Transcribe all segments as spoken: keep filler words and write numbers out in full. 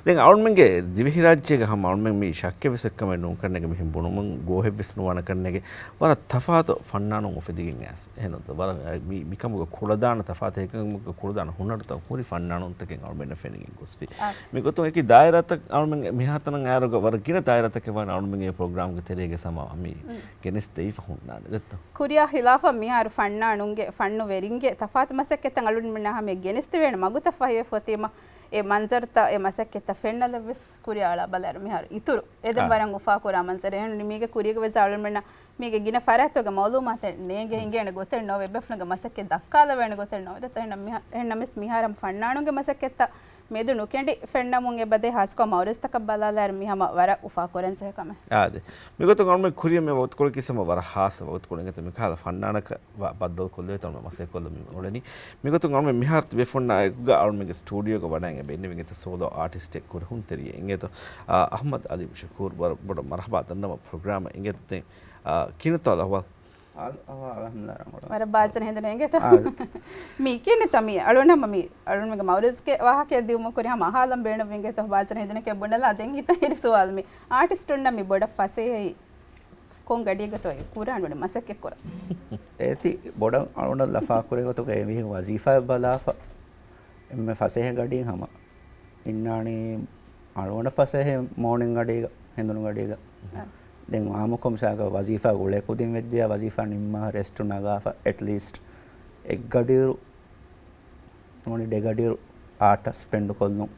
ދެން އަޅުމެންގެ ދިވެހިރާއްޖޭގަ ހަމަ އަޅުމެން މި ޝައްކެއް ވެސް އެއްކަމެއް ނޫން ކަންނޭނގެ މިހެން ބުނުމުން ގޯހެއް ވެސް ނުވާނެ ކަންނޭނގެ ވަރަށް ތަފާތު ފަންނާނުން އުފެދިގެން އައިސް. އެހެންނު ވަރަށް މި، މިކަމުގަ ކުޅަދާނަ ތަފާތު ހެކިކަމުގަ ކުޅަދާނަ ހުނަރުތައް ހުރި ފަންނާނުންތަކެއް އަޅުމެންނަށް ފެނިގެން ގޮސްފި. އާ. މިގޮތުން އެކި ދާއިރާތައް އަޅުމެން މިހާތަނަށް އައިރުގަ ވަރަށް ގިނަ ދާއިރާތަކެއް ވާނެ އަޅުމެންގެ ޕްރޮގްރާމްގެ ތެރޭގަ ސަމާ މި ގެނެސްދެވިފަ ހުންނާނެ ދެއްތޯ؟ ކުރިއާ ހިލާފަށް މިހާރު ފަންނާނުންގެ، ފަންނުވެރިންގެ ތަފާތު މަސައްކަތްތައް އަޅުގަނޑުމެންނާ ހަމަޔަށް ގެނެސްދެވޭނެ މަގުތައް ފަހިވެފަ އޮތީމަ، އެ މަންޒަރުތައް، އެ މަސައްކަތްތައް ފެންނަލަށްވެސް ކުރިއަށް އަޅާ ބަލާއިރު މިހާރު އިތުރު އެދެން އާ. ވަރަށް އުފާކުރާ މަންޒަރެއް. އެހެން މީގެ ކުރީގަ ވެއްޖެ އަޅުގަނޑުމެންނަށް މީގެ ގިނަ ފަރާތްތަކުގެ މައުލޫމާތެއް ނޭނގެ ހިނގޭނެ ގޮތެއް ނޯވެ، އެއްބަފުޅުންގެ މަސައްކަތް ދައްކާލަވޭނެ ގޮތެއް ނޯވެ. ދެއްތޯ އެހެންނަމަ މިހާ-، އެހެންނަމަވެސް މިހާރު ހަމަ ފަންނާނުންގެ މަސައްކަތްތައް މެދު ނުކެނޑި ފެންނަމުން އެބަދޭ ހާއްސަކޮށް މައުރަޒުތަކަށް ބަލާލާއިރު މި ހަމަ ވަރަށް އުފާކުރަންޖެހޭ ކަމެއް. އާދެ. މިގޮތުން އަޅުމެން ކުރިއަށް މި ވަގުތުކޮޅަކީ ހަމަ ވަރަށް ހާއްސަ ވަގުތުކޮޅެއް އިނގޭތޯ މިކަހަލަ ފަންނާނަކަށް ބަ-، ބައްދަލުކޮށްލެވޭތޯ މަސައްކަތްކޮށްލަމުން އުޅެނީ. މިގޮތުން އަޅުމެން މިހާރު ތިބޭފުޅުންނާ އެކުގަ އަޅުމެންގެ ސްޓޫޑިއޯގަ ވަޑައިގެން އެބަ އިންނެވި އިނގޭތޯ ސޯލޯ އާޓިސްޓެއް ކުރެހުންތެރިއެއް އިނގޭތޯ، އާ، އަޙްމަދު އަލީމް ޝުކޫރު. ވަރަށް ބޮޑަށް މަރުޙަބާ ދަންނަވަން ޕްރޮގްރާމަށް އިނގޭތޯ. ދެން، އާ، ކިހިނެއްތޯ އަޙްވާލު؟ އަލް-، އަލް-، އަލްޙަމްދުލިއްލާހް ރަނގަޅު. ވަރަށް ބާއްޖަނަ ހެނދުނު އިނގޭތޯ. އާ. މި ކިހިނެއްތޯ މި އަޅުނަމަ މި އަޅުންމެގެ މައުރަޒުގެ ވާހަކައެއް ދިއުމަށް ކުރި ހަމަ އަހާލަން ބޭނުންވި އިނގޭތޯ ބާއްޖަނަ ހެނދުނެކޭ ބުނެލާ. ދެން ހިތަށް ހިރި ސުވާލު މި އާޓިސްޓުންނަށް މި ބޮޑަށް ފަސޭހައީ ކޮން ގަޑިއެއްގަތޯ ކުރާން ވަނީ މަސައްކަތް ކުރަން؟ އޭތި ބޮޑަށް އަޅުނަށް ލަފާ ކުރޭ ގޮތުގަ އެމީހުން ވަޒީފާއެއް ބަލާފަ އެންމެ ފަސޭހަ ގަޑިއެއް ހަމަ އިންނާނީ އަޅުގަނޑަށް ފަސޭހަ މޯނިން ގަޑީގަ، ހެނދުނު ގަޑީގަ. އަ. ދެން އާއްމުކޮށް މިސާލަކަށް ވަޒީފާ ގުޅޭ ކުދިން ވެއްޖެޔާ ވަޒީފާ ނިންމާ ރެސްޓު ނަގާފަ އެޓްލީސްޓް އެއްގަޑިއިރު މޯނި ޑެގަޑިއިރު އާޓަށް ސްޕެންޑު ކޮށްލުން.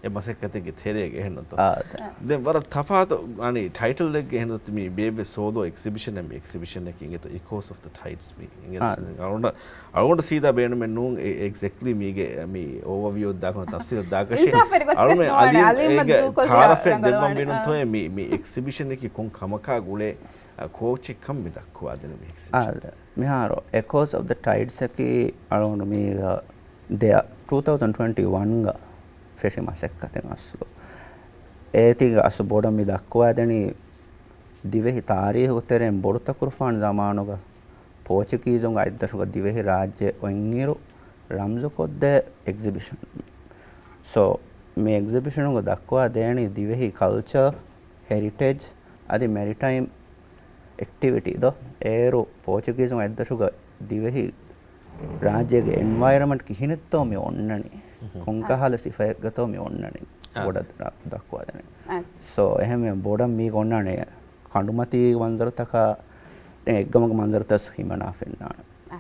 އެ މަސައްކަތެއްގެ ތެރޭގަ އެހެންނުތޯ؟ އާ، އާ. ދެން ވަރަށް ތަފާތު އަނި ޓައިޓަލްއެއްގެ އެހެންނުތޯ މި ބޭއްވި ސޯލޯ އެގްޒިބިޝަނެއް މި އެގްޒިބިޝަނަކީ އިނގޭތޯ އިކޯސް އޮފް ދަ ޓައިޑްސް މި އިނގޭތޯ. އާ. އަޅުގަނޑަށް އަޅުގަނޑަށް ސީދާ ބޭނުމެއް ނޫން އެ-، އެގްޒެކްޓްލީ މީގެ މި އޯވަރވިއު ދާކަން ތަފްސީލް ދާކަށެއް. އިންސާފުވެރި ގޮތަކަށް އަޅުމެން ވާނެ. އަލީމަށް އޭގެ ދޫކޮށްލިޔާ ތާރަފެއް ރަނގަޅު ދެއްވަން ވާނެ. ވީނުންތޯއޭ މި، މި އެގްޒިބިޝަނަކީ ކޮން ކަމަކާ ގުޅޭ، އަ، ކޯޗެއްކަން މި ދައްކުވާދޭނެ މި އެގްޒިބިޝަން. އާ، މިހާރު އެކޯސް އޮފް ދަ ޓައިޑްސް އަކީ އަޅުގަނޑު މީގަ ދެއަ ޓޫ ތައުޒަންޑް ޓްވެންޓީ ވަންގަ ފެށި މަސައްކަތެއް އަސްލު. އޭތިގަ އަސްލު ބޮޑަށް މި ދައްކުވާދެނީ ދިވެހި ތާރީހުގެ ތެރެއިން ބޮޑުތަކުރުފާނު ޒަމާނުގަ ޕޯޗުގީޒުންގެ އަތްދަށުގަ ދިވެހި ރާއްޖެ އޮތްއިރު ރަމްޒުކޮށްދޭ އެގްޒިބިޝަން. ސޯ، މި އެގްޒިބިޝަނުގަ ދައްކުވާ ދޭނީ ދިވެހި ކަލްޗަރ، ހެރިޓޭޖް އަދި މެރިޓައިމް އެކްޓިވިޓީ ދޯ. އޭރު ޕޯޗުގީޒުން އަތްދަށުގަ ދިވެހި ރާއްޖޭގެ އެންވަޔަރަމެންޓް ކިހިނެއްތޯ މި އޮންނަނީ؟ ކޮންކަހަލަ ސިފައެއްގަތޯ މި އޮންނަނީ؟ އާ. ބޮޑަށް ދަ-، ދައްކުވާދޭނެ. އާ. ސޯ، އެހެންވެ ބޮޑަށް މީގަ އޮންނާނެ ކަނޑުމަތީގެ މަންޒަރުތަކާ، ދެން އެއްގަމުގެ މަންޒަރުތައް ހިމަނާ ފެންނާނެ. އާ.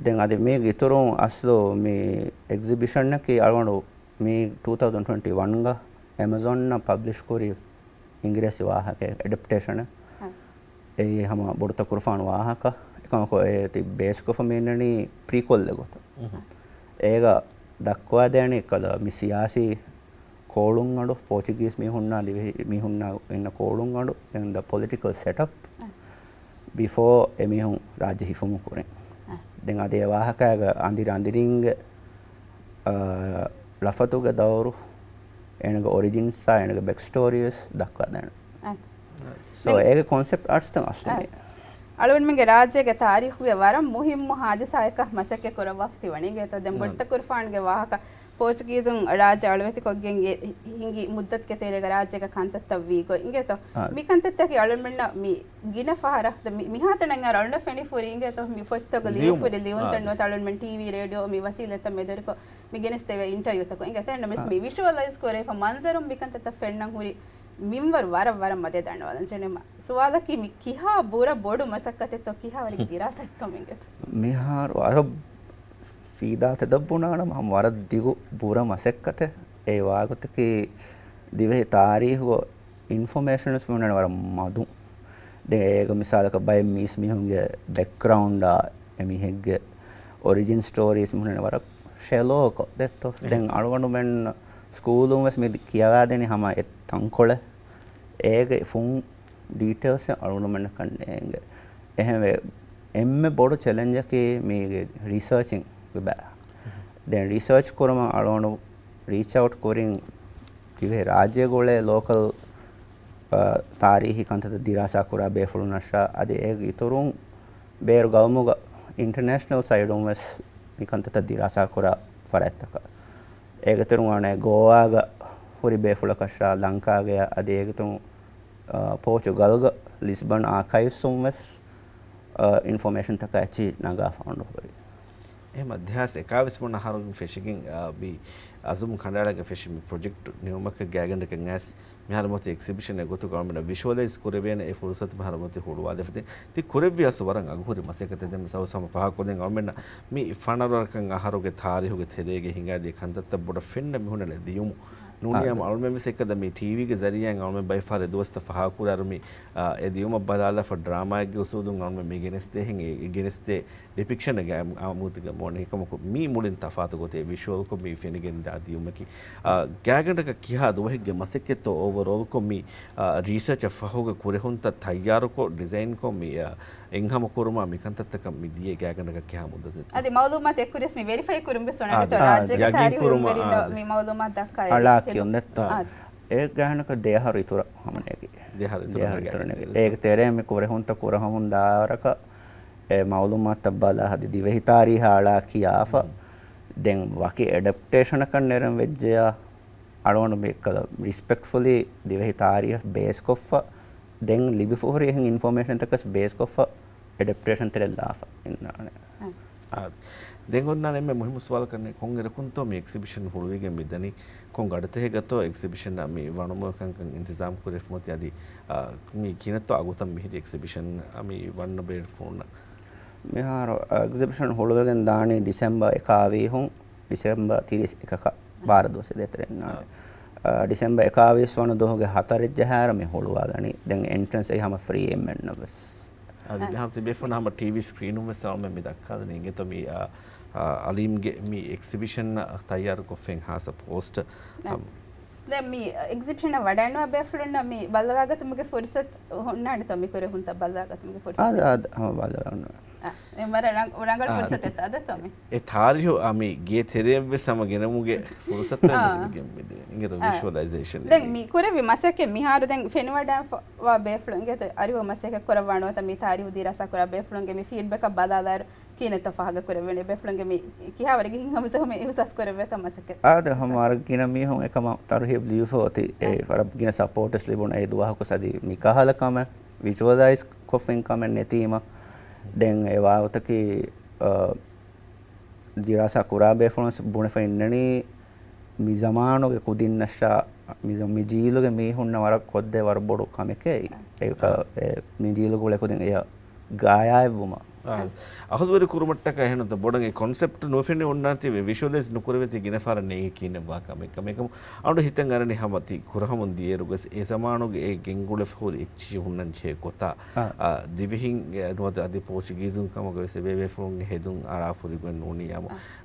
ދެން އަދި މީގެ އިތުރުން އަސްލު މި އެގްޒިބިޝަނަކީ އަޅުގަނޑު މި ޓޫ ތައުޒަންޑް ޓްވެންޓީ ވަންގަ އެމަޒޮންނަށް ޕަބްލިޝް ކުރި އިނގިރޭސި ވާހަކަ އެޑަޕްޓޭޝަނެއް. އާ. އެއީ ހަމަ ބޮޑުތަކުރުފާނު ވާހަކަ. އެކަމަކު އޭތި ބޭސްކޮށްފަ މި އިންނަނީ ޕްރީކޮލްގެ ގޮތަށް. އޭގަ ދައްކުވާދޭނީ ކަލަ މި ސިޔާސީ ކޯޅުންގަނޑު، ޕޯޗުގީސް މީހުންނާ ދިވެހި މީހުންނާ އިންނަ ކޯޅުންގަނޑު، ދެން ދަ ޕޮލިޓިކަލް ސެޓަޕް އަ. ބިފޯ އެމީހުން ރާއްޖެ ހިފުމުގެ ކުރިން. އަ. ދެން އަދި އެ ވާހަކައިގަ އަނދިރި އަނދިރިންގެ، އާ، ރަފަތުގެ ދައުރު، އޭނަގެ އޮރިޖިންސްއާ އޭނަގެ ބެކް ސްޓޯރީވެސް ދައްކާދޭނެ. އަ. ސޯ، ދެން އޭގެ ކޮންސެޕްޓް އާޓްސް ތައް އަސްލު އަ. މި. އަޅުގަނޑުމެންގެ ރާއްޖޭގެ ތާރީޚުގެ ވަރަށް މުހިއްމު ހާދިސާއަކަށް މަސައްކަތް ކުރައްވާފަ ތިވަނީ އިނގޭތޯ. ދެން އަ. ބޮޑުތަކުރުފާނުގެ ވާހަކަ ޕޯޗުގީޒުން ރާއްޖެ އަޅުވެތިކޮށްގެން އެ ހިނގި މުއްދަތުގެ ތެރޭގަ ރާއްޖޭގަ ކަންތައްތައް ވީ ގޮތް އިނގޭތޯ. އާ. މި ކަންތައްތަކީ އަޅުގަނޑުމެންނަށް މި ގިނަ ފަހަރަށް ދަ-، މި-، މިހާތަނަށް އަރަ އަޅުގަނޑަށް ފެނިފަ ހުރީ އިނގޭތޯ މި ފޮތްތަކުގަ ލިޔުމުން. ލިޔެފަ ހުރި ލިޔުންތައް އާ. ނުވަތަ އަޅުގަނޑުމެން ޓީވީ ރޭޑިއޯ މި ވަސީލަތްތައް މެދުވެރިކޮށް މި ގެނެސްދެވޭ އިންޓަވިއުތަކުން އިނގޭތޯ. އެހެންނަމަވެސް އާ. މި ވިޝުއަލައިޒް ކުރެވިފަ މަންޒަރުން މި ކަންތައްތައް ފެންނަން ހުރި މިންވަރު ވަރަށް ވަރަށް މަދެއް ދަންނަވާލަން ޖެނެމަ. ސުވާލަކީ މި ކިހާ ބުރަ ބޮޑު މަސައްކަތެއްތޯ ކިހާވަރެއް ދިރާސާތްތޯ މި އިނގޭތޯ؟ މިހާރު ވަރަށް ސީދާ ތެދަށް ބުނާނަމަ ހަމަ ވަރަށް ދިގު ބުރަ މަސައްކަތެއް. އެ ވާގޮތަކީ ދިވެހި ތާރީހުގަ އިންފޮމޭޝަންސް މިހުންނަނީ ވަރަށް މަދު. ދެން އޭގަ މިސާލަކަށް ބައެއް މީސް މީހުންގެ ބެކްގްރައުންޑާ އެމީހެއްގެ އޮރިޖިން ސްޓޯރީސް މިހުންނަނީ ވަރަށް ޝެލޯކޮށް ދެއްތޯ. އެހެން. ދެން އަޅުގަނޑުމެން ސްކޫލުން ވެސް މި ކިޔަވާދެނީ ހަމަ އެ ތަންކޮޅެއް. އޭގެ ފުން ޑީޓެއިލްސް އަޅުގަނޑުމެންނަކަށް ނޭނގެ. އެހެންވެ، އެންމެ ބޮޑު ޗެލެންޖަކީ މީގެ ރިސާޗިން ވެބަ. ދެން ރިސާޗް ކުރުމަށް އަޅުގަނޑު ރީޗް އައުޓް ކުރިން ދިވެހި ރާއްޖޭގަ އުޅޭ ލޯކަލް، އާ، ތާރީހީ ކަންތައްތައް ދިރާސާ ކުރާ ބޭފުޅުންނަށާ އަދި އޭގެ އިތުރުން ބޭރު ގައުމުގަ އިންޓަރނޭޝަނަލް ސައިޑުން ވެސް މި ކަންތައްތައް ދިރާސާ ކުރާ ފަރާތްތަކަށް. އޭގެ އިތުރުން ވާނެ ގޯވާގަ ހުރި ބޭފުޅަކަށާ ލަންކާގެ އަދި އޭގެތުން، އާ، ޕޯޗުގަލްގަ ލިސްބަން އާކައިވްސް ވެސް، އާ، އިންފޮމޭޝަންތަކާ އެއްޗިހި ނަގާފަ އޮންނަ ހުރި. އެހެން ދެހާސް އެކާވީސް ވަނަ އަހަރު ފެށިގެން، އާ، މި އަޒުމް ކަނޑައަޅާގެން ފެށި މި ޕްރޮޖެކްޓް ނިމުމަކަށް ގާތްގަނޑަކަށް އައިސް މިހާރު މަތި އެކްސިބިޝަން ގޮތުގަ އަޅުމެންނަށް ވިޝުއަލައިޒް ކުރެވޭނެ އެ ފުރުސަތު މިހާރު މަތި ހުޅުވާލެފަތި. ތި ކުރެއްވި އަސް ވަރަށް އަގުހުރި މަސައްކަތެއް. ދެން ސައުސަމަ ފާހަގަކޮށްދެން އަޅުމެންނަށް މި ފަނަރަކަށް އަހަރުގެ ތާރީހުގެ ތެރޭގެ ހިނގާދިޔަ ކަންތައްތައް ބޮޑަށް ފެންނަ މިހުންނަނެ ދިޔުމު ނޫނިއްޔާމު އަޅުމެން ވެސް އެކަދަ މި ޓީވީގެ ޒަރީއާއިން އަޅުމެން ބައެއް ފަހަރު ދުވަސްތައް ފަހާކުރާއިރު މި، އާ، އެ ދިޔުމަށް ބަލާލާފަ ޑްރާމާއެއްގެ އުސޫލުން އަޅުމެން މި ގެނެސްދޭހެން އެ، އެ ގެނެސްދޭ ޑިޕިކްޝަނެއްގެ އާ، އާމުދުގެ މޯނެ އެކަމަކު މީ މުޅިން ތަފާތު ގޮތެއް ވިޝުއަލްކޮށް މި ފެނިގެން ދާ ދިޔުމަކީ. އާ، ގާތްގަނޑަކަށް ކިހާ ދުވަހެއްގެ މަސައްކަތްތޯ އޯވަރޯލްކޮށް މި، އާ، ރީސަރޗަށް ފަހުގަ ކުރެހުންތައް ތައްޔާރުކޮށް ޑިޒައިންކޮށް މި، އާ، އެއްހަމަ ކުރުމާ މިކަންތައްތަކަށް މި ދިޔަ ގާތްގަނޑަކަށް ކިހާ މުއްދަތެއްތޯ؟ އަދި މައުލޫމާތު އެއްކުރިޔަސް މި ވެރިފައި ކުރުން ވެސް އަދި އޮންނަނީތޯ؟ އާ، ރާއްޖޭގެ ޔަގީން ތާރީޚު ކުރުމާ، ވެރިންނަށް އާ، މި މައުލޫމާތު ދައްކާ އަޅާ ކިޔުން ދެއްތޯ؟ އާ. އެ ގާތްގަނޑަކަށް ދެއަހަރު އިތުރަށް ހަމަ ނެގި. ދެއަހަރު އިތުރަށް ދެއަހަރު ނެގި. އިތުރަށް ނެގި. އޭގެ ތެރޭ މި ކުރެހުންތައް ކުރަހަމުން ދާވަރަކަށް އެ މައުލޫމާތުތައް ބަލާ ހަދި ދިވެހި ތާރީހާ އަޅާ ކިޔާފަ. ދެން ވަކި އެޑަޕްޓޭޝަނަކަށް ނެރެން ވެއްޖެޔާ، އަޅުގަނޑު މި އެއްކަލަ ރިސްޕެކްޓްފުލީ ދިވެހި ތާރީހަށް ބޭސްކޮށްފަ، ދެން ލިބިފަ ހުރި އެހެން އިންފޮމޭޝަންތަކަސް ބޭސްކޮށްފަ، އެޑަޕްޓޭޝަން ތެރެއަށް ލާފަ އިންނާނެ. އާ. ދެން އޮންނާނެ އެންމެ މުހިއްމު ސުވާލަކަށް ކޮންއިރަކުންތޯ މި އެކްސިބިޝަން ހުޅުވިގެން މިދަނީ؟ ކޮން ގަޑުތަކެއްގަތޯ އެކްސިބިޝަން މި ވަނުމުގެ ކަންކަން އިންތިޒާމް ކުރެފަ މަތި އަދި، އާ، މި ކިހިނެއްތޯ އަގުތައް މިހިރީ އެކްސިބިޝަން މި ވަންނަ ބޭފުޅުންނަށް؟ މިހާރު އެކްސިބިޝަން ހުޅުވިގެން ދާނީ ޑިސެމްބަރ އެކާވީހުން ޑިސެމްބަރ ތިރީސް އެކަކަށް ބާރަ ދުވަސް ދޭތެރެން. އާ. އާ، ޑިސެމްބަރ އެކާވީސް ވަނަ ދުވަހުގެ ހަތަރެއް ޖަހާއިރު މި ހުޅުވާލަނީ. ދެން އެންޓްރެންސް އެއީ ހަމަ ފްރީ އެންމެންނަށް ވެސް. އަދި އާ. މިހާރު ތިބޭފުޅުން ހަމަ ޓީވީ ސްކްރީނުން ވެސް އަޅުމެން މި ދައްކާލަނީ އިނގޭތޯ މި، އާ، އާ، އަލީމްގެ މި އެކްސިބިޝަން ތައްޔާރުކޮށްފައިން ހާއްސަ ޕޯސްޓަރ. އާ. ހަމަ. ދެން މި އެކްސިބިޝަނަށް ވަޑައިނުވާ ބޭފުޅުންނަށް މި ބައްލަވާގަތުމުގެ ފުރުސަތު ހުންނާނެތޯ މި ކުރެހުންތައް ބައްލަވާގަތުމުގެ ފުރުސަތު؟ އާދެ، އާދެ، ހަމަ ބައްލަވާނު. އާ، އެ ވަރަށް ރަނގަ-، ރަނގަޅު އާ. ފުރުސަތެއް އަދަތޯ މި؟ އެ ތާރީހު އާ މި ގޭ ތެރެއަށްވެސް ހަމަ ގެނަމުގެ ފުރުސަތެއް އާ. މި ގެންމެދެނީ. އިނގޭތޯ އާ. ވިޝުއަލައިޒޭޝަން ދެން އެއީ. މި ކުރެއްވި މަސައްކަތް މިހާރު ދެން ފެނިވަޑައިފަވާ ބޭފުޅުން އިނގޭތޯ އަރިހު މަސައްކަތް ކުރައްވާ ނުވަތަ މި ތާރީހު ދިރާސާ ކުރާ ބޭފުޅުންގެ މި ފީޑްބެކަށް ބަލާލާއިރު ކިހިނެއްތޯ ފާހަގަ ކުރެވޭނެ ބޭފުޅުންގެ މި ކިހާވަރެއްގެ ހިތްހަމަޖެހުމެއް އިހުސާސް ކުރެވޭތޯ މަސައްކަތް؟ އާދެ، ހަމަ ވަރަށް ގިނަ މީހުން އެކަމަށް ތަރުހީބު ލިބިފަ އޮތީ. އެ އާ. ވަރަށް ގިނަ ސަޕޯޓްސް ލިބުނު އެ ދުވަހަކު ސަދި މި ކަހަލަ ކަމެއް ވިޒުއަލައިޒް ކޮށްފިން ކަމެއް ނެތީމަ. ދެން އެ ވާގޮތަކީ، އާ، ދިރާސާ ކުރާ ބޭފުޅުން ބުނެފަ އިންނަނީ މި ޒަމާނުގެ ކުދިންނަށާ މި ޒަ-، މި ޖީލުގެ މީހުންނަށް ވަރަށް ކޮށްދޭ ވަރަށް ބޮޑު ކަމެކޭ. އެ ކަ-، އެ މި ޖީލުގެ އުޅޭ ކުދިން އެޔަށް ގާޔާއެއްވުމަށް. އާ، އަހުލުވެރި ކުރުމަށްޓަކާ އެހެންނުތަ ބޮޑަށް އެ ކޮންސެޕްޓް ނުފެނި އޮންނާނެތީ ވި-، ވިޝުއަލައިޒް ނުކުރެވޭތީ ގިނަ ފަހަރަށް ނޭނގި ކިހިނެއްވާ ކަމެއް ކަމެއް ކަމު. އަޑު ހިތަށް އަރަނީ ހަމަ ތި ކުރަހަމުން ދިޔައިރު ގޮސް އެ ޒަމާނުގެ އެ ގެންގުޅެފަ ހުރި އެއްޗިހި ހުންނަން ޖެހޭ ގޮތާ، އާ. އާ، ދިވެހިން އެ ނުވަތަ އަދި ޕޯޗުގީޒުން ކަމަކަށް ވެސް އެބޭބޭފުޅުންގެ ހެދުން އަރާ ފުރިގޮތް ނޫނީ އާ.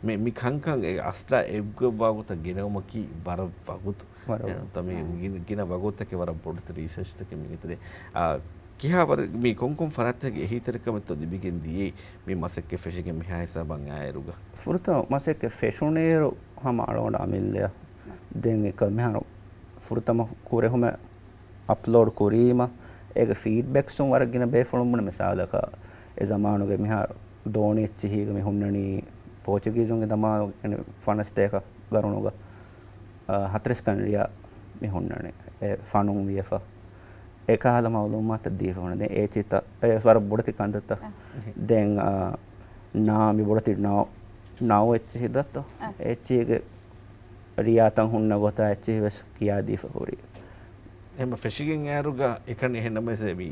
މި، މި ކަންކަން އެ އަސްލާ އެއްގޮތް ވާގޮތަށް ގެނައުމަކީ ވަރަށް ވަގުތު. ވަރަށް އެ، ވަގުތު. ތަ މި އާ. ގިނަ، ގިނަ ވަގުތެއް ވަރަށް ބޮޑު ރީސަރޗްތަކެއް މި ގެތުރޭ. އާ، ކިހާވަރެއް މި ކޮންކޮން ފަރާތްތަކެއް އެހީތެރިކަމެއްތޯ ލިބިގެން ދިޔައީ މި މަސައްކަތް ފެށިގެން މިހާ ހިސާބަށް އާއިރުގަ؟ ފުރަތަމަ މަސައްކަތް ފެށުނޭރު ހަމަ އަޅުގަނޑު އަމިއްލަޔަށް. ދެން އެކަ މިހާރު ފުރަތަމަ ކުރެހުމެއް އަޕްލޯޑް ކުރީމަ، އޭގެ ފީޑްބެކްސުން ވަރަށް ގިނަ ބޭފުޅުން ބުނެ މިސާލަކަށް، އެ ޒަމާނުގެ މިހާރު ދޯނި އެއްޗިހީގަ މި ހުންނަނީ ޕޯޗުގީޒުންގެ ދަމާލުގެ ފަނަސް ދޭކަ ގަރުނުގަ، އަ، ހަތަރެސް ކަންރިޔާ މި ހުންނަނީ. އެ ފަނުން ވިޔަފަ. އެ ކަހަލަ މައުލޫމާތައް ދީފަ ހުންނަ. ދެން އޭޗިތައް، އެ ވަރަށް ބޮޑެތި ކަންތައްތައް. އަ. ދެން، އަ، ނާ، މި ބޮޑެތި ނައު، ނައު އެއްޗިހި ދައްތޯ؟ އަ. އެއްޗިހިގެ ރިޔާތައް ހުންނަ ގޮތާ އެއްޗިހި ވެސް ކިޔާދީފަ ހުރި. އެހެން ފެށިގެން އޭރުގަ އެކަނި އެހެން ނަމަވެސް މި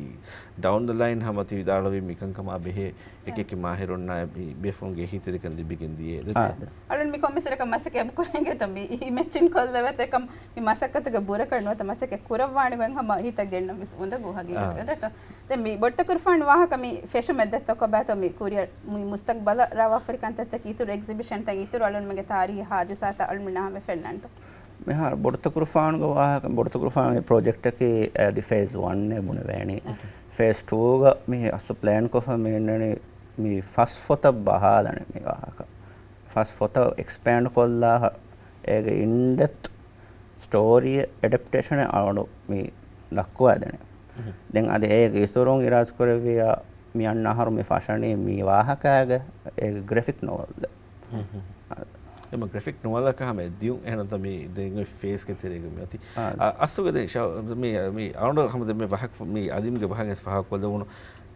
ޑައުން ދަ ލައިން ހަމަ ތި ވިދާޅުވި މިކަންކަމާ ބެހޭ އެކި އެކި މާހިރުންނާ މި ބޭފުޅުންގެ އެހީތެރިކަން ލިބިގެން ދިޔައީ. އާ، ދެ. އަޅުން މި ކޮންމެސް ވަރަކަށް މަސައްކަތް ކުރަން ގެތަ މި މެޗިން ކޮށްލެވޭތޯ އެކަމް މި މަސައްކަތުގެ ބުރަކަށް ނުވަތަ މަސައްކަތް ކުރައްވާނެ ގޮތް ހަމަ ހިތަށް ގެންނަ މިސް އުނދަގޫ ހަގީގަތުގަ އާ. ދެތޯ. ދެން މި ބޮޑުތަކުރުފާނު ވާހަކަ މި ފެށުމެއް ދެއްތޯ ކޮބާތޯ މި ކުރިއަށް މި މުސްތަގްބަލަށް ރާވާފަރި ކަންތައްތަކީ އިތުރު އެގްޒިބިޝަންތައް އިތުރު އަޅުންމެންގެ ތާރީހީ ހާދިސާތައް އަޅުންމެންނާ ހަމަ ފެންނަންތޯ؟ މިހާރު ބޮޑުތަކުރުފާނުގެ ވާހަކަ، ބޮޑުތަކުރުފާނުގެ ޕްރޮޖެކްޓަކީ އަދި ފޭޒް ވަން އޭ ބުނެވޭނީ. އަހަ. ފޭޒް ޓޫގަ މި އަސްލު ޕްލޭން ކޮށްފަ މި އިންނަނީ މި ފަސް ފޮތަށް ބަހާލަނީ މި ވާހަކަ. ފަސް ފޮތަށް އެކްސްޕޭންޑް ކޮށްލާ އޭގެ އިންޑެޕްތް ސްޓޯރީ އެޑަޕްޓޭޝަނެއް އަޅުގަނޑު މި ދައްކުވާދެނީ. އަހަ. ދެން އަދި އޭގެ އިތުރުން އިރާދަ ކުރެއްވިޔާ މި އަންނަ އަހަރު މި ފަށަނީ މި ވާހަކައިގެ އޭގެ ގްރެފިކް ނޮވެލް. އަހަ. އެމަ ގްރެފިކް ނުވަލަކަށް ހަމަ ދިޔުން އެހެންތަ މި ދެން އޮތް ފޭސްގެ ތެރޭގަ މި އޮތީ. އާ. އަ، އަސްލުގަ ދެން ޝަ-، މި، މި އަޅުގަނޑު ހަމަ ދެން މި ވަހަކަ-، މި އަލީމްގެ ވަހަށް އެސް ފަހަކޮށްލެވުނު.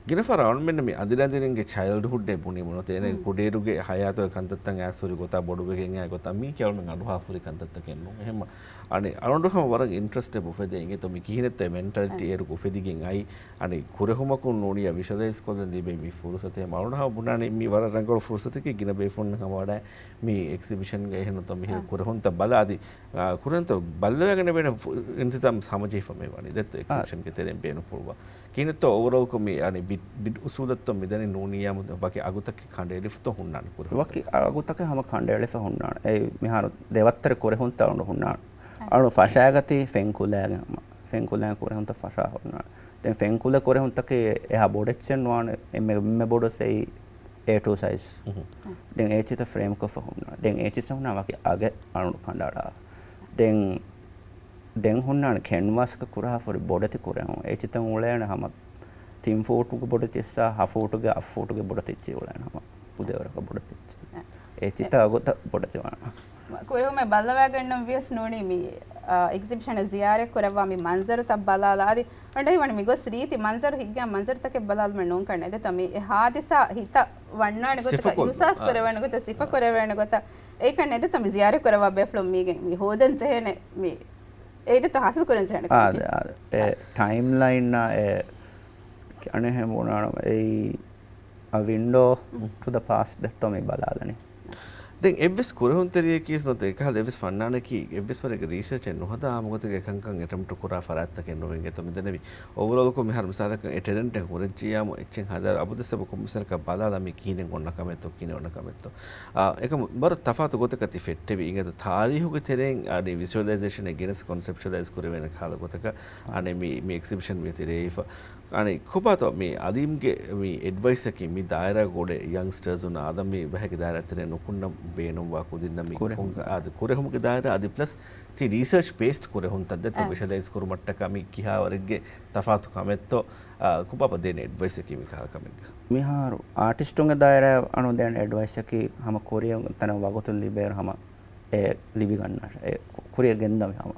ގިނަ ފަހަރަށް އަޅުމެންނަށް މި އަނދިރި އަނދިރިންގެ ޗައިލްޑްހުޑް ބުނީމު ނުވަތަ އޭނަގެ ކުޑައިރުގެ ހަޔާތުގެ ކަންތައްތައް އައިސް ހުރި ގޮތާ ބޮޑުވެގެން އައި ގޮތާ މީކީ އަޅުމެން އަޑުއަހާފަ ހުރި ކަންތައްތަކެއް ނޫން. އެހެންމަ އަނެއް އަޅުގަނޑު ހަމަ ވަރަށް އިންޓްރެސްޓެއް އުފެދޭ އިނގޭތޯ މި ކިހިނެއްތޯ މެންޓަލިޓީ އޭރު އުފެދިގެން އައި އަނެއް ކުރެހުމަކުން ނޫނިއްޔާ ވިޝަލައިޒް ކޮށްލަން ލިބޭ މި ފުރުސަތެއް. އަޅުގަނޑު ހަމަ ބުނާނީ މި ވަރަށް ރަނގަޅު ފުރުސަތަކީ ގިނަ ބޭފުޅުން ހަމަ ވަޑައި މި އެގްޒިބިޝަންގެ އެހެންތޯ މިހިރަ ކުރެހުންތައް ބަލާ އަދި، އާ، ކުރެހުންތައް ބައްލަވައިގަނެވޭނެ ފު-، އިންތިޒާމް ހަމަޖެހިފަ މި ވަނީ ދެއްތޯ އެގްޒިބިޝަންގެ ތެރެއިން ބޭނުންފުޅުވާ. ކިހިނެއްތޯ އޯވަރޯލްކޮށް މި އަނި ބިޑް، ބިޑް އުސޫލަށްތޯ މިދަނީ ނޫނިއްޔާ ވަކި އަގުތަކެއް ކަނޑައެޅިފަތޯ ހުންނާނެ ކުރެހުންތައް. ވަކި އަގުތަކެއް ހަމަ ކަނޑައެޅިފަ ހުންނާނެ. އެ މިހާރު ދެވައްތަރެ ކުރެހުންތައް އަޅުގަނޑު ހުންނާނެ. އަޅު ފަށާގަތީ ފެންކުލައިގެ ހަމަ. ފެންކުލައިގެ ކުރެހުންތައް ފަށާ ހުންނާނެ. ދެން ފެންކުލަ ކުރެހުންތަކީ އެހާ ބޮޑެއްޗެއް ނުވާނެ. އެންމެ، އެންމެ ބޮޑު ސައި އޭ ޓޫ ސައިޒް. ދެން އޭޗިތައް ފްރޭމްކޮށްފަ ހުންނާނެ. ދެން އޭޗިތައް ހުންނާނެ ވަކި އަގެއް އަޅުގަނޑު ކަނޑައަޅާ. ދެން ދެން ހުންނާނެ ކެންވާސްގަ ކުރާފަ ހުރި ބޮޑެތި ކުރެހުން. އޭޗިތައް އުޅޭނެ ހަމަ ތިން ފޫޓުގެ ބޮޑެތިއްސާ ހަ ފޫޓުގެ އަށް ފޫޓުގެ ބޮޑެތިއްޗި އުޅޭނެ ހަމަ ފުދޭވަރަކަށް ބޮޑެތިއްޗި. އޭޗިތައް އަގުތައް ބޮޑެތި ވާނެ. ކުރެހުމެއް ބައްލަވައިގަންނަން ވިޔަސް ނޫނީ މި، އާ، އެގްޒިބިޝަނަށް ޒިޔާރަތް ކުރައްވާ މި މަންޒަރުތައް ބަލާލާ އަދި އަނޑައި ވަނީ މި ގޮސް ރީތި މަންޒަރު ހިތްގައި މަންޒަރުތަކެއް ބަލާލުމެއް ނޫން ކަން އެދެތަ މި އެ ހާދިސާ ހިތަށް ވަންނާނެ ގޮތަކަށް ސިފަކޮށްލާ. އިހުސާސް ކުރެވޭނެ ގޮތަށް ސިފަ ކުރެވޭނެ ގޮތަށް އެއީ ކަން އެދެތަ މި ޒިޔާރަތް ކުރައްވާ ބޭފުޅުން މީގެ މި ހޯދަން ޖެހޭނެ މި އެއީ ދެތޯ ހާސިލް ކުރަން ޖެހޭނެ އާ، ކަމެކޭ. އާ، އެ ޓައިމް ލައިން އާ، އެ އަނެއްހެން ބުނާނަމަ އެއީ އަ ވިންޑޯ ޓު ދަ ޕާސްޓް ދެއްތޯ މި ބަލާލަނީ. ދެން އެއްވެސް ކުރެހުންތެރިޔަކީ ނުވަތަ އެކަހަލަ އެއްވެސް ފަންނާނަކީ އެއްވެސް ވަރެއްގެ ރީސަރޗެއް ނުހަދާ ހަމަގޮތެއްގެ ކަންކަން އެޓެމްޕްޓް ކުރާ ފަރާތްތަކެއް ނުވެން އެތަ މިދެނެވި. އޯވަރޯލްކޮށް މިހާރު މިސާލަކަށް އެ ޓެލެންޓެއް ހުރެއްޖިޔާމު އެއްޗެއް ހަދާ އަބުދުއްސަބަ ކޮންމެސް ވަރަކަށް ބަލާލާ މީ ކިހިނެއް އޮންނަ ކަމެއްތޯ ކިހިނެއް އޮންނަ ކަމެއްތޯ. އާ، އެކަމު ވަރަށް ތަފާތު ގޮތަކަށް ތި ފެއްޓެވި އިނގޭތަ ތާރީހުގެ ތެރެއިން އަދި ވިޒުއަލައިޒޭޝަނެއް ގެނެސް ކޮންސެޕްޗުއަލައިޒް ކުރެވޭނެ ކަހަލަ ގޮތަކަށް އަނެއް މި، މި އެގްޒިބިޝަން މި ތިރޭފަ. އަނެއް ކޮބާތޯ މި އަލީމްގެ މި އެޑްވައިސްއަކީ މި ދާއިރާގަ އުޅޭ ޔަންގްސްޓަރސް އަދި މި ބަހެއްގެ ދާއިރާ ތެރޭ ނުކުންނަން ބޭނުންވާ ކުދިންނަށް މި ކުރެހުން. ކޮން އާދެ ކުރެހުމުގެ ދާއިރާ އަދި ޕްލަސް ތި ރީސަރޗް ބޭސްޑް ކުރެހުންތައް ދެއްތޯ އާ. ވިޝަލައިޒް ކުރުމަށްޓަކާ މި ކިހާވަރެއްގެ ތަފާތު ކަމެއްތޯ، އާ، ކޮބާބަ ދޭނެ އެޑްވައިސްއަކީ މި ކަހަލަ ކަމެއްގަ؟ މިހާރު އާޓިސްޓުންގެ ދާއިރާ އަނު ދޭނެ އެޑްވައިސްއަކީ ހަމަ ކުރިޔަށް ތަނަށް ވަގުތު ލިބޭރު ހަމަ އެ ލިބިގަންނަ އެ ކުރިޔަށް ގެންދަން ހަމަ.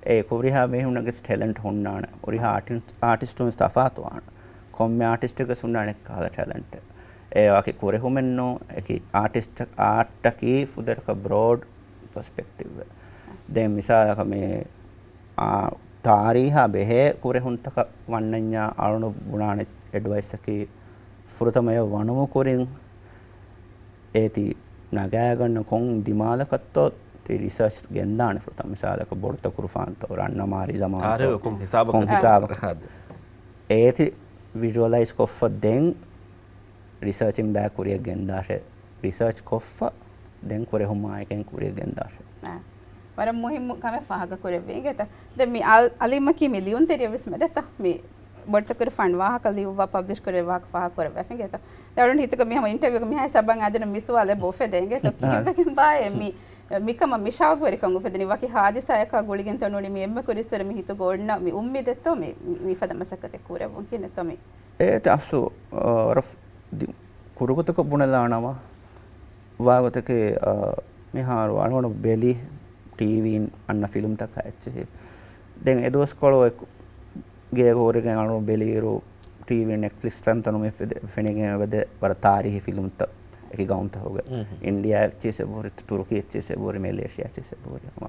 އެ ހުރިހާ މީހުންނަށް ގެސް ޓެލެންޓް ހުންނާނެ. ހުރިހާ އާޓި-، އާޓިސްޓުން ތަފާތުވާނެ. ކޮންމެ އާޓިސްޓެއްގެސް ހުންނާނެ ކަހަލަ ޓެލެންޓެއް. އެ ވަކި ކުރެހުމެއްނޫ، އެކި އާޓިސްޓް، އާޓްއަކީ ފުދޭވަރަކަށް ބްރޯޑް ޕަސްޕެކްޓިވްއެއް. ދެން މިސާލަކަށް މި، އާ، ތާރީހާ ބެހޭ ކުރެހުންތަކަށް ވަންނަންޏާ އަޅުނު ބުނާނެ އެޑްވައިސްއަކީ ފުރަތަމަޔަށް ވަނުމު ކުރިން އޭތި ނަގާގަންނަ ކޮން ދިމާލަކަށްތޯ ތި ރިސާޗް ގެންދާނެ ފުރަތަމަ މިސާލަކަށް ބޮޑުތަކުރުފާންތޯ ރަންނަމާރި ޒަމާންތޯ ތާރީޚު ކޮން ހިސާބަކަށް ކޮން ހިސާބަކަށް އާދެ. އޭތި ވިޒުއަލައިޒް ކޮށްފަ ދެން ރިސާޗިން ބައި ކުރިޔަށް ގެންދާށޭ. ރިސާޗް ކޮށްފަ ދެން ކުރެހުމާއެކެން ކުރިޔަށް ގެންދާށޭ. އާ. ވަރަށް މުހިއްމު ކަމެއް ފާހަގަކުރެއްވި އިނގޭތަ؟ ދެން މި އަލް-، އަލީމަކީ މި ލިޔުންތެރިޔަށް ވެސް މެދެތަ؟ މި ބޮޑުތަކުރު ފަން ވާހަކަ ލިޔުއްވާ ޕަބްލިޝް ކުރެ ވާހަކަ ފާހަގަކުރެއްވާފިނގޭތަ؟ ދެ އަޅުން ހިތުގަ މި ހަމަ އިންޓަވިއުގަ މިހާ ހިސާބަށް އާދެނަ މި ސުވާލެއް ބޯފެދޭ އިނގޭތަ؟ އާ. ކީއްވެގެން ބާއޭ މި، މިކަމަށް މި ޝައުގުވެރިކަން އުފެދެނީ؟ ވަކި ހާދިސާއަކާ ގުޅިގެންތޯ ނޫނީ މި އެންމެ ކުރިއްސުރެ މި ހިތުގަ އޮންނަ މި އުއްމީދެއްތޯ މި، މި، މިފަދަ މަސައްކަތެއް ކުރެވުން ކިހިނެއްތޯ މި؟ އޭތި އަސްލު، އާ، ވަރަށް ދި-، ކުރުގޮތަކަށް ބުނެލާނަމަ، ވާގޮތަކީ، އާ، މިހާރު އަޅުގަނޑު ބެލީ ޓީވީން އަންނަ ފިލުމްތަކާ އެއްޗެހި. ދެން އެދުވަސްކޮޅު ގޭގަ ހުރެގެން އަޅުގަނޑު ބެލިއިރު ޓީވީ ނެޓްފްލިކްސް ތަންތަނުމެ ފެދެ-، ފެނިގެން އެބަދޭ ވަރަށް ތާރީހީ ފިލުމްތައް އެކި ގައުމުތަކުގެ. އިންޑިއާ އެއްޗިސް އެބަހުރި، ތުރުކީ އެއްޗިސް އެބަހުރި، މެލޭޝިއާ އެއްޗިސް އެބަހުރި. ހަމަ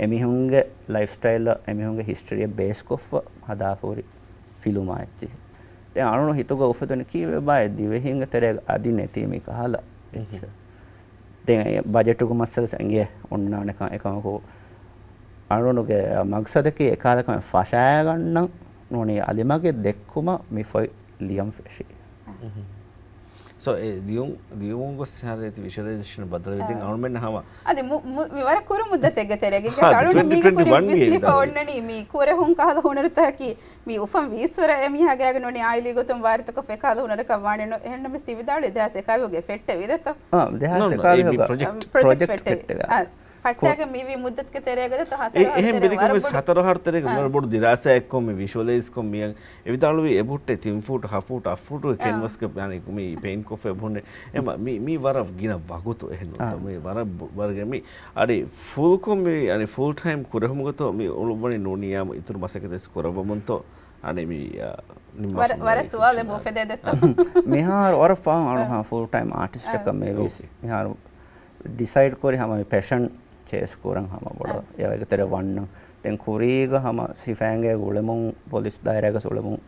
އެމީހުންގެ ލައިފްސްޓައިލް، އެމީހުންގެ ހިސްޓްރީއަށް ބޭސްކޮށްފަ ހަދާފަ ހުރި ފިލުމާ އެއްޗިހި. ދެން އަޅުނު ހިތުގަ އުފެދުނީ ކީއްވެބާއޭ ދިވެހިންގެ ތެރޭގަ އަދި ނެތީ މި ކަހަލަ އެއްޗެއް. ދެން އެ ބަޖެޓުގެ މައްސަލަސް އެނގޭ އޮންނާނެކަން. އެކަމަކު އަޅުނުގެ މަގްސަދަކީ އެކަހަލަކަމެއް ފަށާގަންނަން ނޫނީ އަލިމަގެ ދެއްކުމަށް މި ފޮތް ލިޔަން ފެށީ. ސޯ، އެ ލިޔުން، ލިޔުމުން ގޮސް ހަރޭތި ވިޝަލައިޒޭޝަން ބަދަލުވި ދެން އަ. އަޅުމެން ހަމަ. އަދި މު-، މު-، މި ވަރަށް ކުރު މުއްދަތެއްގެ ތެރޭގަ އަޅުން މީގެ ކުރިން ވިސްނިފަ އޮންނަނީ މި ކުރެހުން ކަހަލަ ހުނަރުތަކަކީ މި އުފަން ވީސްވަރަ އެ މީހާގެ އަގަ ނޫނީ އާއިލީ ގޮތުން ވާރިތަކޮށް ފެކާލަ ހުނަރަކަށް ވާނެ ނު-، އެހެންނަމަސް ތި ވިދާޅުވި ދެހާސް އެކާވީހުގެ ފެއްޓެވި ދެތޯ؟ އާ، ދެހާސް ނޯ، ނޯ، އެކާވީހުގަ ޕްރޮޖެކްޓް، ޕްރޮޖެކްޓް ފެއްޓެވި. ފެއްޓެވި. އާ. ފައްޓާގެ މިވީ މުއްދަތުގެ ތެރޭގަ ދެތޯ ހަތަރު އެ- އަހަރު އެހެން ތެރޭ ވަރަށް ބޮޑު ދިރާސާއެއްކޮށް މި ވިޝުއަލައިޒްކޮށް މި އެ ވިދާޅުވީ އެބަހުއްޓޭ ތިން ފޫޓު ހަ ފޫޓު އަށް ފޫޓު ކެންވަސްގެ އަނި މި ޕެއިންޓްކޮށްފަ އެބަހުންނެ. އެމަ މި މި ވަރަށް ގިނަ ވަގުތު އެހެން ނޫންތޯ؟ މި ވަރަށް ބު- ވަރުގެ މި އަދި ފުލްކޮށް މި އަނި ފުލް ޓައިމް ކުރެހުމުގަތޯ މި އުޅުއްވަނީ ނޫނިއްޔާމު އިތުރު މަސައްކަތް ވެސް ކުރައްވަމުންތޯ؟ އަނެ މި އަ، ނިންމާފަ ވަރަށް ސުވާލެއް ބުފެދޭ ދެއްތޯ؟ މިހާރު ވަރަށް ފާހަގަ އަޅު ހަމަ ފުލް ޓައިމް އާޓިސްޓަކަށް މިވީސް. މިހާރު ޑިސައިޑް ކުރި ހަމަ މި ޕެޝަން ޗޭސް ކުރަން ހަމަ ބޮޑަށް އެވަގުތު ތެރެ ވަންނަން. ދެން ކުރީގަ ހަމަ ސިފައިންގޭގަ އުޅެމުން، ޕޮލިސް ދާއިރާގަސް އުޅެމުން،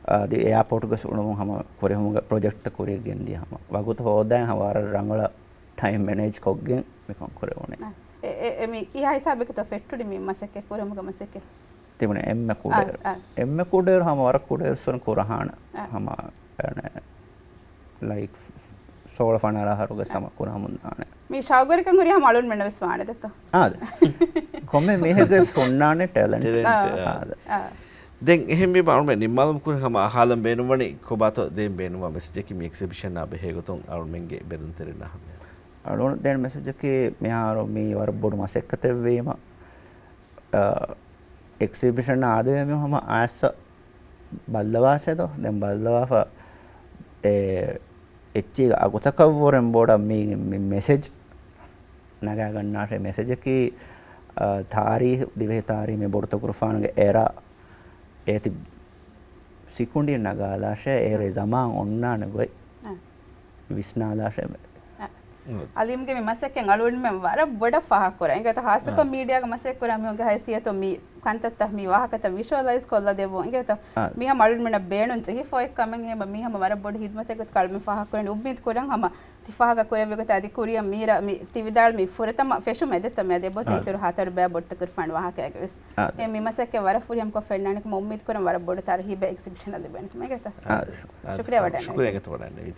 އަދި އެއާޕޯޓްގަސް އުޅެމުން ހަމަ ކުރެހުމުގެ ޕްރޮޖެކްޓް ކުރިއަށް ގެންދިޔަ ހަމަ. ވަގުތު ހޯދައި ހަމަ ވަރަށް ރަނގަޅަށް ޓައިމް މެނޭޖް ކޮށްގެން މިކަން ކުރެވުނީ. އެ، އެ، އެ، މި ކިހާ ހިސާބެއްގެތޯ ފެއްޓުނީ މި މަސައްކަތް ކުރެހުމުގެ މަސައްކަތް؟ ތިބުނެ އެންމެ ކުޑައިރު. އެންމެ ކުޑައިރު ހަމަ ވަރަށް ކުޑައިރު ސުން ކުރަހާނެ. ހަމަ އެނެ ލައިކް ސޯޅަ ފަނަރަ އަހަރުގެ ސަމަ ކުރަމުން ދާނެ. މި ޝައުގުވެރިކަން ހުރީ ހަމަ އަޅުންމެންނަށް ވެސް ވާނެ ދެއްތޯ؟ އާދެ. ކޮންމެ މީހެއްގެ ވެސް ހުންނާނެ ޓެލެންޓް. ޓެލެންޓް، އާ. އާ. އާ. ދެން އެހެންވީމަ އަޅުމެން ނިންމާލުމުގެ ކުރިން ހަމަ އަހާލަން ބޭނުންވަނީ ކޮބާތޯ ދޭން ބޭނުންވާ މެސެޖަކީ މި އެކްސިބިޝަނާ ބެހޭގޮތުން އަޅުމެންގެ ބެލުންތެރިންނަށް ހަމަ. އަޅުން ދޭން މެސެޖަކީ މިހާރު މީ ވަރަށް ބޮޑު މަސައްކަތެއްވީމަ، އާ، އެކްސިބިޝަން އާދެވޭ މީހުން ހަމަ އައިސް ބައްލަވާށޭދޯ. ދެން ބައްލަވާފަ އެ އެއްޗީގެ އަގުތަކަށްވުރެން ބޮޑަށް މީ މި މެސެޖް ނަގާގަންނާށޭ. މެސެޖަކީ، އާ، ތާރީހު، ދިވެހި ތާރީހު މި ބޮޑުތަކުރުފާނުގެ އެރާ އޭތި ސިކުނޑި ނަގާލާށޭ، އޭރޭ ޒަމާން އޮންނާނެ ގޮތް ވިސްނާލާށޭ. އަ، އަލީމްގެ މި މަސައްކަތް އަޅުގަނޑުމެން ވަރަށް ބޮޑަށް ފާހަގަކުރާ. އިނގޭތޯ ހާއްސަކޮށް މީޑިއާގަ މަސައްކަތްކުރާ މީހުންގެ ހައިސިއްޔަތުން މި ކަންތައްތައް މި ވާހަކަތައް ވިޝުއަލައިޒް ކޮށްލަދެއްވުން. އިނގޭތޯ މީ ހަމަ އަޅުގަނޑުމެންނަށް ބޭނުން ޖެހިފަ އޮތް ކަމެއް. ހަމަ މީ ހަމަ ވަރަށް ބޮޑު ހިދްމަތެއް ގޮތަކަށް އަޅުގަނޑުމެން ފާހަގަކުރަނީ. އުއްމީދު ކުރަން ހަމަ ތި ފާހަގަ ކުރެއްވި ގޮތަށް އަދި ކުރިއަށް މީރަ މި ތި ވިދާޅު މި ފުރަތަމަ ފެށުމެއް ދެއްތޯ މި އަދި އެބަހުރި އިތުރު ހަތަރު ބައި ބޮޑުތަކުރުފާނު ވާހަކައިގެ ވެސް. އެ މި މަސައްކަތް ވަރަށް ފުރިހަމަކޮށް ފެންނާނެ ކަމަށް އުއްމީދު ކުރަން ވަރަށް ބޮޑު ތަރުހީބެއް އެކްސިބިޝަނަށް ލިބޭނެ ކަމަށް. އިނގޭތޯ؟ ޝުކުރިއްޔާ ވަޑައިގެންނެވި.